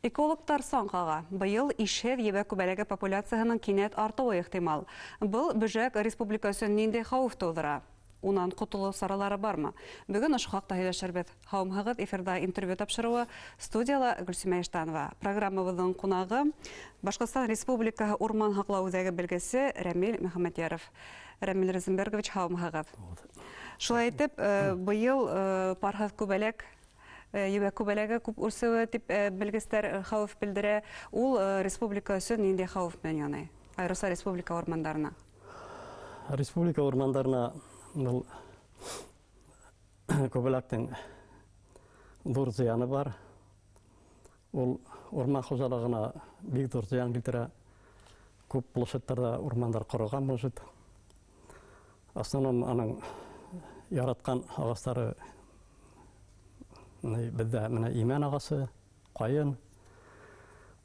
Экологтар саң ҡаға. Быйыл ишһеҙ ебәк күбәләге популяцияһының кинәт артыуы ихтимал. Был бөжәк республика өсөн ниндәй хәүеф тыуҙыра? Унан ҡотолоу саралары бармы? Бөгөн ошо хаҡта һөйләшербеҙ. Һаумыһығыҙ, эфирҙа интервью тапшырыуы, студияла Гөлсимә Иштанова. Программабыҙҙың ҡунағы Башҡортостан Республикаһы Урман һаҡлау үҙәге белгесе Рәмил Мөхәммәтйәров. Рәмил Розенбергович, һаумыһығыҙ. Шулай итеп, быйыл парһыҙ күбәләк, ебәк күбәләге күп үрсеүе дип белгестәр хәүеф белдерә. Ул республика өсөн ниндәй хәүеф менән янай? Айырыуса республика урмандарына. Республика урмандарына был күбәләктең ҙур зыяны бар. Ул урман хужалығына бик ҙур зыян килтерә. Күп площадьтарҙа урмандар ҡороған, может. Основном аның яратҡан ағастары беҙҙә менә имән ағасы, ҡайын.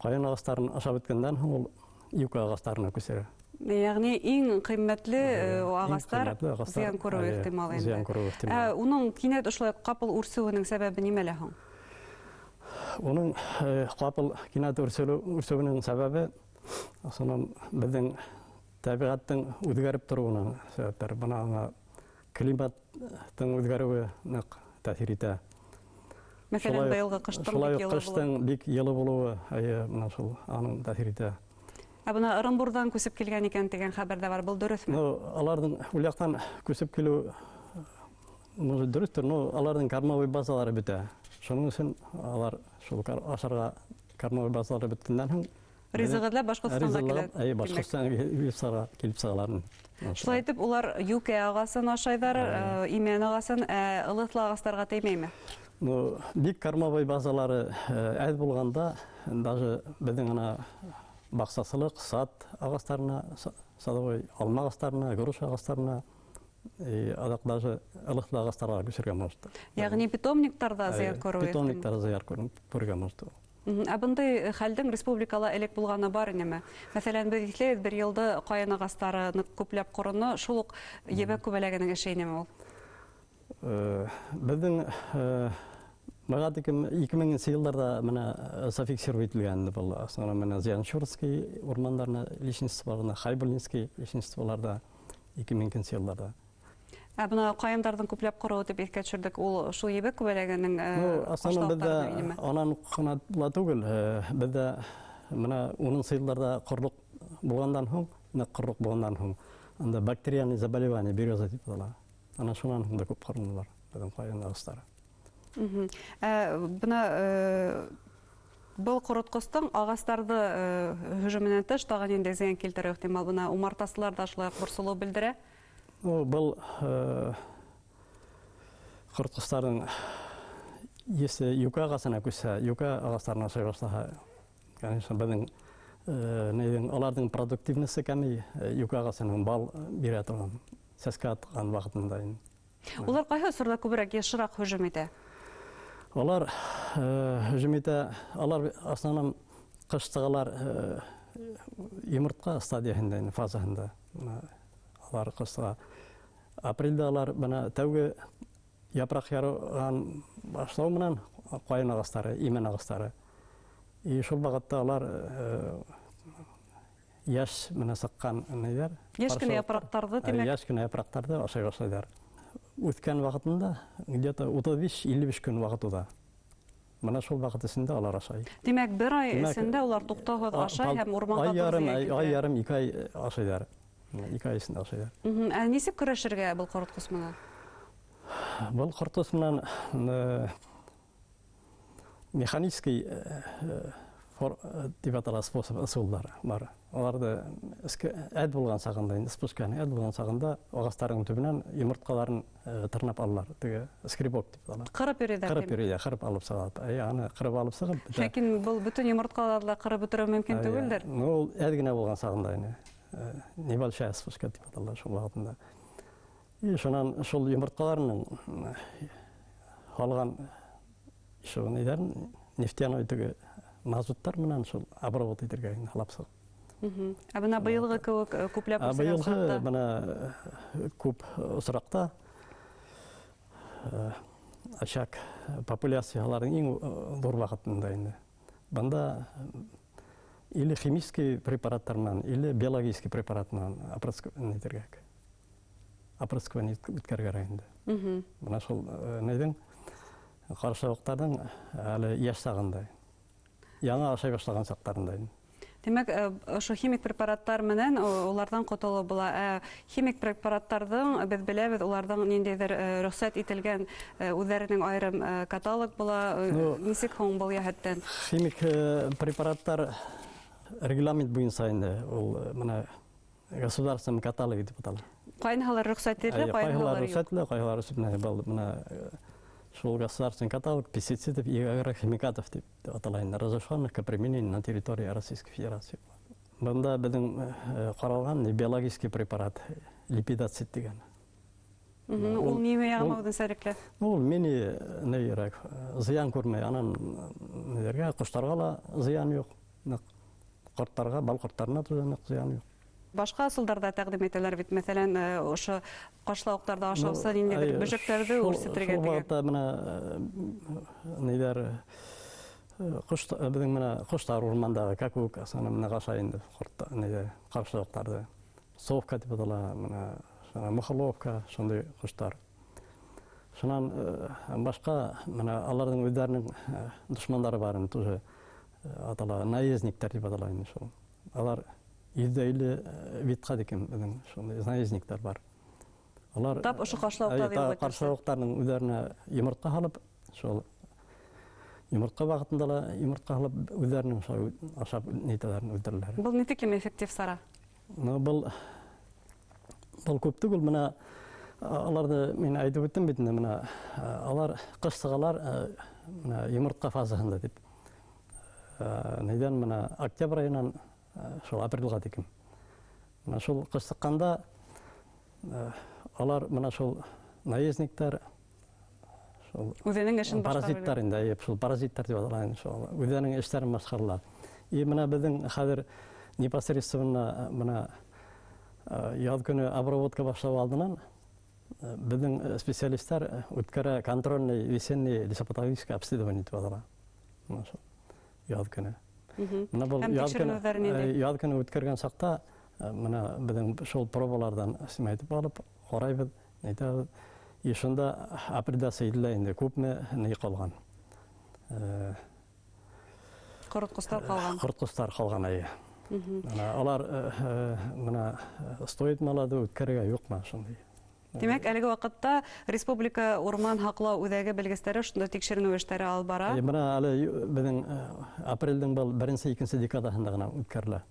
Ҡайын ағастарын ашап бөткәндән һуң ул юка ағастарына күсә. Йәғни иң ҡиммәтле ағастар зыян күреүе ихтимал инде. Зыян күреүе ихтимал. Ә уның кинәт ошолай ҡапыл үрсеүенең сәбәбе нимәлә һуң? Уның ҡапыл кинәт үрсеүенең сәбәбе основном беҙҙең тәбиғәттең үҙгәреп тороуының сәбәптәре. Бына аңа климаттың үҙгәреүе ныҡ тәьҫир итә. Мәҫәлән, быйылғы ҡыштың бик йылы булыуы. Қыштың бик йылы булыуы, әйе, менә шул аның тәьҫир итә. Ә бына Ырымбурҙан күсеп килгән икән тигән хәбәр ҙә бар. Был дөрөҫмө? Ну, аларҙың ул яҡтан күсеп килеү, может, дөрөҫтөр, но аларҙың кормовой базалары бөтә. Шуның өсөн алар шул ашарға кормовой базалары бөткәндән һуң ризыҡ эҙләп Башҡортостанға килә. Әйе, Башҡортостанға килеп сығалар. Шулай итеп, улар юкә ағасын ашайҙар, имән ағасын, ә ылыҫлы ағастарға теймәйме? Ну, бик кормовой базалары әҙ булғанда, даже беҙҙең ана баҡсасылыҡ, сад ағастарына, садовой алма ағастарына, груша ағастарына, аҙаҡ даже ылыҫлы ағастарға күсергә может. Йәғни питомниктарҙа зыян күреү? Питомниктарҙа зыян күрергә может. Ә бындай хәлдең республикала элек булғаны бар инеме? Мәҫәлән, беҙ иҫләйбеҙ, бер йылды ҡайын ағастары ныҡ күпләп ҡороно, шул уҡ ебәк күбәләгенең эше инеме ул? Беҙҙең быға тиклем 2000 йылдарҙа менә зафиксировать ителгән был основном менә Зианчурский урмандарына, лесничестволарына, Хайбуллинский лесничестволарҙа 2002 йылдарҙа. Ә бына ҡайындарҙың күпләп ҡороуы тип иҫкә төшөрҙөк, ул шул ебәк күбәләгенең Ну, основном беҙҙә анан ҡына ла түгел, беҙҙә бына 10-нсы йылдарҙа ҡорлоҡ булғандан һуң, ныҡ ҡорлоҡ булғандан һуң, анда бактериальный заболевание береза тип атала. Ана шунан һуң да күп ҡоронолар беҙҙең ҡайын ағастары. Ә бына был ҡоротҡостоң ағастарҙы һөжүменән тыш тағы ниндәй зыян килтереүе ихтимал? Бына умартасылар ҙа шулай уҡ борсолоу белдерә. Ну, был ҡоротҡостарҙың если юка ағасына күсһә, юка ағастарына ашай башлаһа, конечно, беҙҙең нейҙең, уларҙың продуктивности кәмей, юка ағасының бал бирә торған, сәскә атҡан ваҡытында инде. Улар ҡайһы осорҙа күберәк, йышыраҡ һөжүм итә? Улар һөжүм итә, улар основном ҡыш сығалар, йомортҡа стадияһында, инде, фазаһында. Алар ҡыш сыға. Апрелдә алар бына тәүге япраҡ ярған башлау менән ҡайын ағастары, имән ағастары. И шул ваҡытта алар йәш менә сыҡҡан нейҙәр. Йәш кенә япраҡтарҙы, тимәк. Йәш кенә япраҡтарҙы ашай башлайҙар. Үҫкән ваҡытында где-то 35-55 көн ваҡыт уҙа. Бына шул ваҡыт эсендә алар ашай. Тимәк, бер ай эсендә улар туҡтауһыҙ ашай һәм урманға ай ярым, ай ярым, 2 ай ашайҙар. 2 ай эсендә ашайҙар. Ә нисек көрәшергә был ҡоротҡос менән? Был ҡоротҡос менән механический тип атала способ, ысулдар бар. Уларҙы әҙ булған сағында, инде спусканы әҙ булған сағында ағастарҙың төбөнән йомортҡаларын тырнап алалар. Теге скребок тип атала. Ҡырып йөрөйҙәр. Ҡырып йөрөйҙәр, ҡырып алып сыға. Әй, аны ҡырып алып сығып бөтә. Ләкин был бөтөн йомортҡаларҙы ла ҡырып бөтөрөү мөмкин түгелдер. Ну, ул әҙ генә булған сағында инде. Небольшая спуска тип атала шул ваҡытында. И шунан шул йомортҡаларының һалған шул нейҙәрен, нефтяной теге мазуттар менән шул обработать итергә инде һалап сығып. Ә бына быйылғы кеүек күпләп Ә үҫкән быйылғы осраҡта? бына күп осраҡта очаг популяцияларының иң ҙур ваҡытында инде. Бында или химический препараттар менән, или биологический препарат менән нитергә, опрыскивание үткәрергә инде. Бына шул нейҙең, ҡаршылыҡтарҙың әле йәш сағында, яңы ашай башлаған саҡтарында инде. Тимәк, ошо химик препараттар менән уларҙан ҡотолоп була. Ә химик препараттарҙың, беҙ беләбеҙ, уларҙың ниндәйҙер рөхсәт ителгән үҙҙәренең айырым каталог була. Нисек һуң был йәһәттән? Химик препараттар регламент буйынса инде, ул бына государственный каталог тип атала. Ҡайһылар рөхсәт ителә, ҡайһылар рөхсәт ителә, ҡайһылар рөхсәт ителмәй. Был бына шул государственный каталог пестицидов и агрохимикатов тип атала инде, разрешенных к применению на территории Российской Федерации. Бында беҙҙең ҡаралған биологический препарат липидоцид тигән. Ул нимә яғына үҙенсәлекле? Ул мини нейрәк, зыян күрмәй, анан неләргә, ҡоштарға ла зыян юҡ, ныҡ ҡорттарға, бал ҡорттарына тоже ныҡ зыян юҡ. Башҡа ысулдар ҙа тәҡдим итәләр бит, мәҫәлән, ошо ҡашлауыҡтарҙа ашаусы ниндәйҙер бөжәктәрҙе үрсетергә тигән. Шул ваҡытта бына ниҙәр, ҡош, беҙҙең бына ҡоштар урмандағы кәкүк, асана менә ашай инде ҡорт, ниҙәр, ҡаршылыҡтарҙы. Совка тип атала, бына мухоловка, шундай ҡоштар. Шунан башҡа бына аларҙың үҙҙәренең дошмандары бар инде, тоже атала, наездниктар тип атала инде шул. Алар 150 видҡа тиклем беҙҙең шундай наездниктар бар. Алар тап ошо ҡаршылыҡтарҙы ҡаршылыҡтарҙың үҙҙәренә йомортҡа һалып, шул йомортҡа ваҡытында ла йомортҡа һалып үҙҙәренең шул ашап нитәләрен үҙҙәреләр. Был ни тиклем эффектив сара? Ну, был күп түгел, бына аларҙы мин әйтеп үттем бит инде, бына алар ҡыш сығалар, бына йомортҡа фазаһында тип. Нейҙән бына октябрь айынан шул апрелгә тиклем. Бына шул ҡыш сыҡҡанда алар бына шул наездниктар, шул үҙенең эшен паразиттар инде, шул паразиттар тип атала инде, шул үҙенең эштәрен башҡаралар. И бына беҙҙең хәҙер непосредственно бына яҙ көнө обработка башлау алдынан беҙҙең специалисттар үткәрә контрольный весенний лесопатологическое обследование тип атала. Бына шул яҙ көнө. Бына был яҙ көнө үткәргән саҡта бына беҙҙең шул пробаларҙан снимайтып алып ҡарайбыҙ, әйтәбеҙ. И шунда апрельдә ителә инде күпме ни ҡалған. Ҡоротҡостар ҡалған. Ҡоротҡостар ҡалған, әйе. Бына алар бына стоит малады үткәрергә юҡмы шундай. Тимәк, әлеге ваҡытта Республика урман һаҡлау үҙәге белгестәре шунда тикшеренеү эштәре алып бара. Бына әле беҙҙең апрелдең был беренсе, икенсе декадаһында ғына үткәрелә.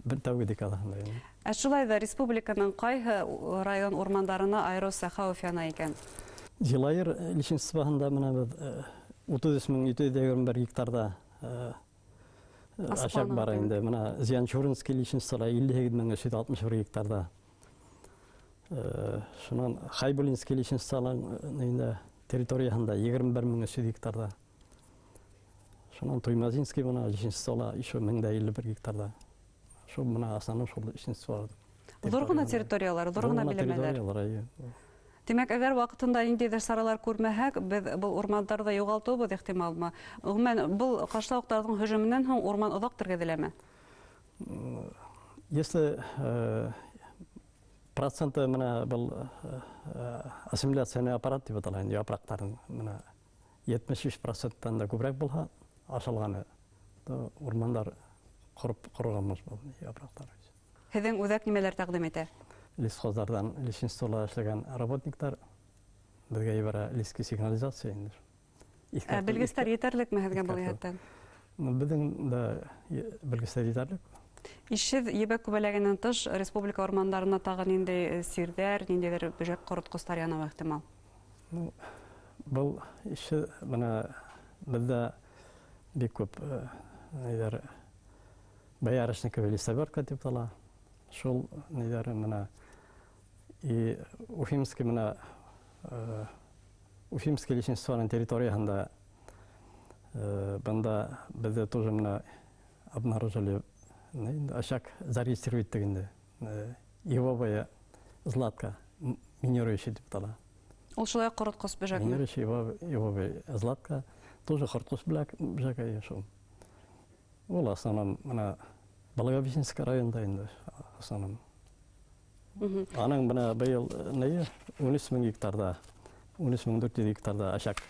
Бер тәүге декадаһында инде. Ә шулай ҙа республиканың ҡайһы район урмандарына айырыуса хәүеф яна икән? Зилайыр лесхозында бына беҙ 33 721 гектарҙа ашап бара инде. Бына Зианчуринский лесхозында 58 361 гектарҙа. Шунан Хайбулинский лесхозының территорияһында 21 300 гектарҙа. Шунан Туймазинский бына лесхозла еще 1051 гектарҙа. Шул бына основном шул лесхозлар. Ҙур ғына территориялар, ҙур ғына биләмәләр. Тимәк, әгәр ваҡытында ниндәйҙер саралар күрмәһәк, беҙ был урмандарҙы юғалтыуыбыҙ ихтималмы? Ғөмүмән, был ҡашлауыҡтарҙың һөжүменән һуң урман оҙаҡ тергеҙеләме? Если проценты бына был ассимиляционный аппарат тип атала инде, япраҡтарҙың бына 73%-тан да күберәк булһа ашалғаны, то урмандар ҡороп ҡороған был япраҡтар. Һеҙҙең үҙәк нимәләр тәҡдим итә? Лесхоздарҙан лесхозда эшләгән работниктар беҙгә ебәрә лески сигнализация инде. Ә белгестәр етәрлекме һеҙгә был йәһәттән? Беҙҙең дә белгестәр етәрлек. Ишһеҙ ебәк күбәләгенән тыш республика урмандарына тағы ниндәй сирҙәр, ниндәйҙер бөжәк ҡоротҡостар янауы ихтимал? Был ишһеҙ бына беҙҙә бик күп ниҙәр боярышниковый листовертка тип атала. Шул ниҙәр бына и Уфимский бына Уфимский лесхозның территорияһында бында беҙҙә тоже бына обнаружили очаг зарегистрировать инде. Ивовая златка минирующий тип атала. Ул шулай ҡоротҡос бөжәкме? Минирующий ивовая златка тоже ҡоротҡос бөжәк шул. Ул основном бына Благовещенский районында инде основном. Аның бына быйыл нее 13 мең гектарда, 13 400 гектарда очаг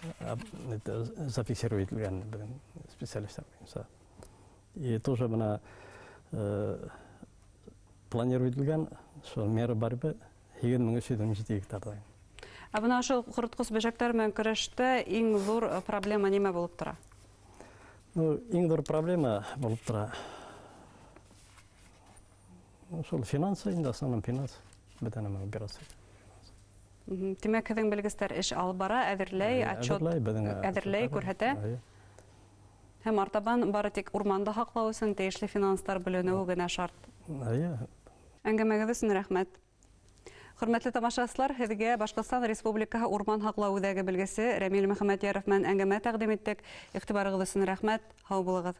зафиксировать ителгән беҙҙең специалисттар буйынса. И тоже бына планировать ителгән шул меры борьбы 8317 гектарда. Ә бына ошо ҡоротҡос бөжәктәр менән көрәштә иң ҙур проблема нимә булып тора? Ну, иң ҙур проблема булып тора. Ну, шул финансы инде, основном финанс. Бөтә нәмә упираться. Тимәк, һеҙҙең белгестәр эш алып бара, әҙерләй, отчет Әҙерләй, беҙҙең әҙерләй, күрһәтә. Эйе. Һәм артабан бары тик урманды һаҡлау өсөн тейешле финанстар бүленеүе генә шарт. Эйе. Әңгәмәгеҙ өсөн рәхмәт. Хөрмәтле тамашасылар, һеҙгә Башҡортостан Республикаһы Урман һаҡлау үҙәге белгесе Рәмил Мөхәммәтйәров менән әңгәмә тәҡдим иттек. Иғтибарығыҙ өсөн рәхмәт. Һау булығыҙ.